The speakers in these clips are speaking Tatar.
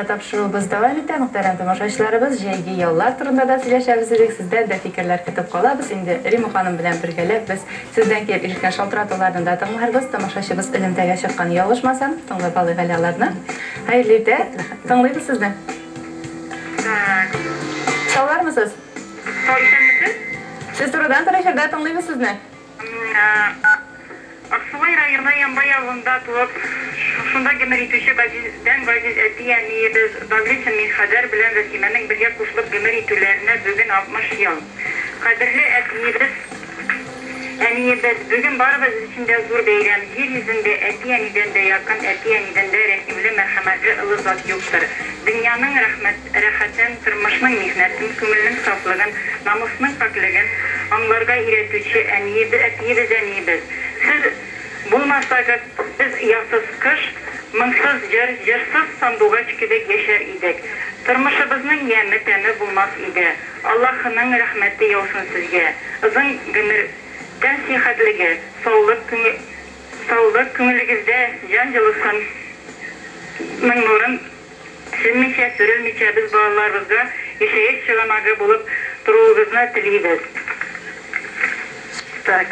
Тапшыруыбыз дәвам итә. Мөхтәрәм тамашачыларыбыз, җәйге яллар турында да сөйләшәбез идек. Сездән дә фикерләр көтеп калабыз. Инде Рима ханым белән бергәләп без сездән килеп ирешкән шалтыратуларны да тыңларбыз. Тамашачыбыз элемтәгә чыккан, ялгышмасам, тыңлап алыйк әле аларны. Хәерле иртә. Тыңлыйбыз сезне. Так. Саулармысыз? Сау, исәнмесез? Сез турыдан-туры эфирда, тыңлыйбыз сезне. Аксубай районы Ямбай авылында туып, шунда гомер итүче газиздән газиз әти-әниебез Давлетшин Минхәдәр белән Вәсимәнең бергә кушылып гомер итүләренә бүген 60 ел. Кадерле әтиебез, әниебез, бүген барыбыз өчен дә зур бәйрәм. Җир йөзендә әти-әнидән дә якын, әти-әнидән дә рәхимле, мәрхәмәтле олы зат юктыр. Дөньяның рәхмәт, рәхәтен, тормышның михнәтен, күңелнең сафлыгын, намусның пакьлеген аңларга өйрәтүче әниебез, әтиебез, әниебез. Сез булмасагыз, без оясыз кош, моңсыз җыр, җырсыз сандугач кебек яшәр идек. Тормышыбызның яме, тәме булмас иде. Аллаһының рәхмәте яусын сезгә. Озын гомер, тән сихәтлеге, саулык, күңел, саулык, күңелегездә җан җылысын, ның нурын сүнмичә, сүрелмичә без балаларыбызга яшәеш чыганагы булып торуыгызны телибез. Так.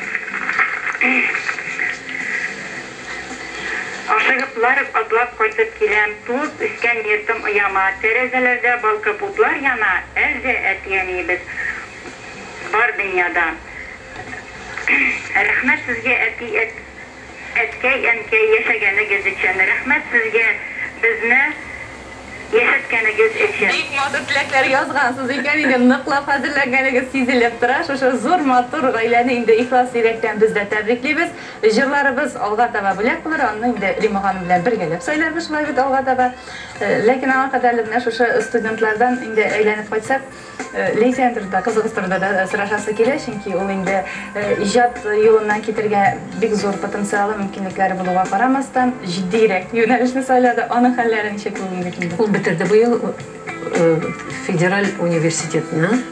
Ашыгыплар атлап кайтып киләм, туып үскән йортым ояма, тәрәзәләрдә балкып утлар яна, әле әти-әниебез бар дөньяда. Рәхмәт сезгә, әти, әткәй, әнкәй, яшәгәнегез өчен. Рәхмәт сезгә безне яшәткәнегез өчен. Бик матур теләкләр язгансыз икән инде, ныклап хәзерләнгәнегез сизелеп тора. Шушы зур матур гаиләне инде ихлас йөрәктән без дә тәбриклибез. Җырларыбыз алга таба бүләк булыр, аны инде Рима ханым белән бергәләп сайларбыз шулай бит алга таба. Ләкин аңа кадәрле менә шушы студентлардан инде әйләнеп кайтсак, Ләйсән турында, кызыгыз турында да сорашасы килә, чөнки ул инде иҗат юлыннан китергә бик зур потенциалы, мөмкинлекләре булуга карамастан, җитдиерәк юнәлешне сайлады. Аның хәлләре ничек бүгенге көндә? Ул бетерде быел федераль университетны.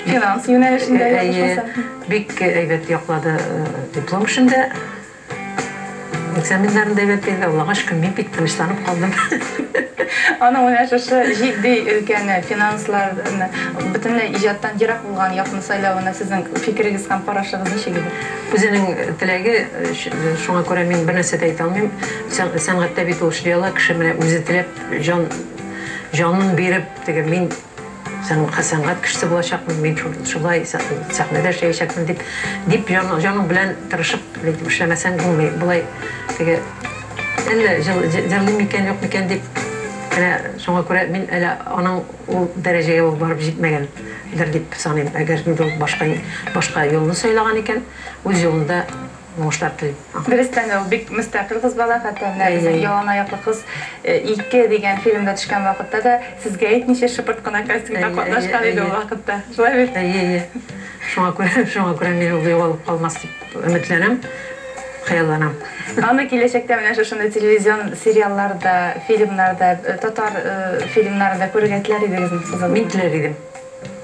Финанс юнәлешендә, ялгышмасам. Бик әйбәт яклады диплом эшендә. Экзаменнарын да әйбәт бирде, Аллага шөкер, мин бик тынычланып калдым. Аның менә шушы җитди өлкәне, финансларны, бөтенләй иҗаттан ерак булган якны сайлавына сезнең фикерегез һәм карашыгыз ничек иде? Үзенең теләге, шуңа күрә мин бер нәрсә дә әйтә алмыйм. Сәнгатьтә бит ул эшли ала, кеше менә үзе теләп, җан җанын биреп, теге мин сәнгать кешесе булачакмын, мин шулай сәхнәдә эшләячәкмен дип җаның белән тырышып эшләмәсәң булмый. Болай теге әллә җырлыйм микән, юк микән дип, менә шуңа күрә мин әле аның ул дәрәҗәгә ул барып җитмәгәндер дип саныйм. Әгәр инде ул башка юлны сайлаган икән, үз юлында уңышлар телим. Дөрестән дә, ул бик мөстәкыйль кыз бала, хәтта менә безнең Ялан аяклы кыз 2 дигән фильмда төшкән вакытта да сезгә әйтмичә шыпырт кына кастингта катнашкан иде ул вакытта. Шулай бит? Әйе, әйе. Шуңа күрә мин ул югалып калмас дип өметләнәм, хыялланам. Аны киләчәктә менә шушындый телевизион сериалларда, фильмнарда, татар фильмнарында күрергә теләр идегезме, кызыгызны? Мин теләр идем.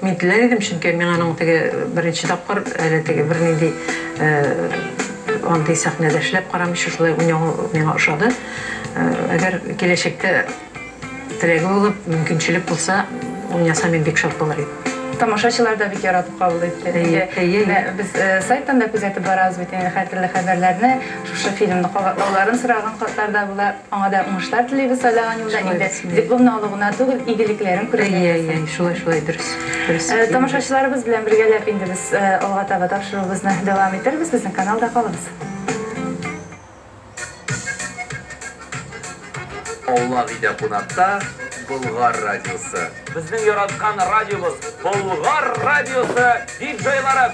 Мин теләр идем, чөнки мин аның теге беренче тапкыр әле теге бернинди андый сәхнәдә эшләп карамыйча шулай уйнавы миңа ошады. Әгәр киләчәктә теләге булып, мөмкинчелек булса, уйнаса, мин бик шат булыр идем. Тамашачылар да бик яратып кабул итте. Әйе, әйе. Менә без сайттан да күзәтеп барабыз бит инде һәртөрле хәбәрләрне. Шушы фильмны кабатлауларын сораган хатлар да була. Аңа да уңышлар телибез сайлаган юлда. Инде дипломны алу гына түгел, игелекләрен күрергә Әйе, язсын. әйе, шулай, дөрес. Дөрес. Тамашачыларыбыз белән бергәләп инде без алга таба тапшыруыбызны дәвам итербез. Безнең каналда калыгыз. Аулак өйдә кунакта Болгар радиосы. Безнең яраткан радиобыз Болгар радиосы диджейлары.